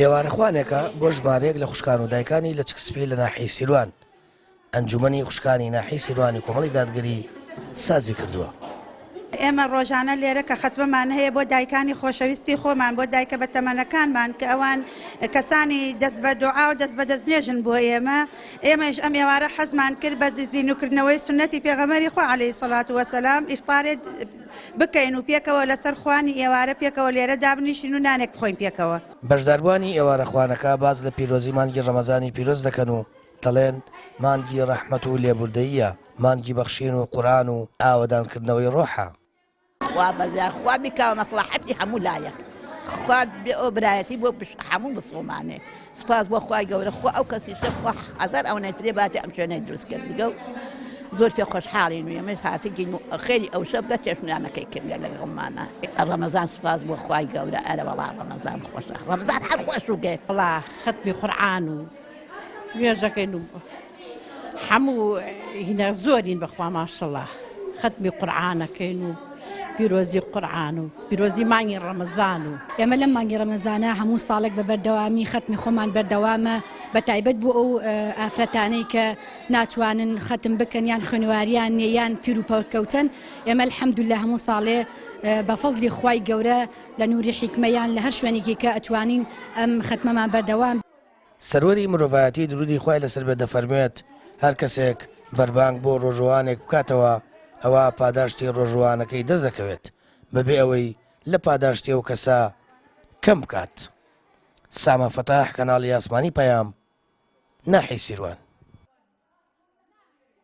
ئێوارەخوانێکە بۆ ژمارەیەک لە خوشکان و دایکانی لەچک سپی لە ناحیەی سیروان، ئەنجومەنی خوشکانی ناحیەی سیروانی کۆمەڵی دادگەری سازی کردووە. ئێمە ڕۆژانە لێرە کە خەتمەمان هەیە بۆ دایکانی خۆشەویستی خۆمان، بۆ دایکە بەتەمەنەکانمان کە ئەوان کەسانی دەست بە دوعا و دەست بە دەستنوێژن بۆ ئێمە، ئێمەیش ئەم ئێوارە حەزمان کرد بە زیندووکردنەوەی سوننەتی پێغەمبەری خوا علیە سڵات وسلام ئیفتارێ بکەین و پێکەوە لەسەر خوانی ئێوارە پێکەوە لێرە دابنیشین و نانێک بخۆین پێکەوە. بەشداربووانی ئێوارەخوانەکە باس لە پیرۆزی مانگی ڕەمەزانی پیرۆز دەکەن و دەڵێن، مانگی ڕەحمەت و لێبوردەییە، مانگی بەخشین و قورئان و ئاوەدانکردنەوەی ڕۆحە. خوا بەزیاد خوا بیکا بە مەسڵەحەتی هەموو لایەک خوا بێ ئەو برایەتی بۆ هەموو مسوڵمانێ سوپاس بۆ خوای گەورە خوا ئەو کەسیشە خوا هەزار ئەوەنەی ترێ باتێ ئەم شوێنەی دروست کردگە و زۆر پێ خۆشحاڵین و ئێمەش هاتگین و خێری ئەو شەو بگە چێشتنانەکەی کردگە لەگەڵمانە ڕەمەزان سوپاس بۆ خوای گەورە ئەرە وەڵا ڕەمەزان خۆشە ڕەمەزان هەر خۆش و گەی. وەڵا خەتمی قورعان و نوێژەکەین و هەموو هینا زۆرین بەخوا ماشەڵا خەتمی قورعانەکەین و پیرۆزی قورعان و پیرۆزی مانگی ڕەمەزان و. ئێمە لەم مانگی ڕەمەزانە هەموو ساڵێک بە بەردەوامی خەتمی خۆمان بەردەوامە بە تایبەت بۆ ئەو ئافرەتانەی کە ناتوانن خەتم بکەن یان خوێنواریان نیە یان پیر و پەرکەوتن ئێمە الحمدللە هەموو ساڵێ بە فەزلی خوای گەورە لە نوری حیکمە یان لە هەر شوێنێکی کە ئەتوانین ئەم خەتمەمان بەردەوام سەروەری مرۆڤایەتی درودی خوای لەسەر بێت دەفەرموێت، هەر کەسێک بەربانگ بۆ ڕۆژووانێک بکاتەوە ئەوا پاداشتی ڕۆژووانەکەی دەست دەکەوێت بەبێ ئەوەی لە پاداشتی ئەو کەسە کەم بکات. سامان فەتاح کەناڵی ئاسمانی پەیام، ناحیەی سیروان.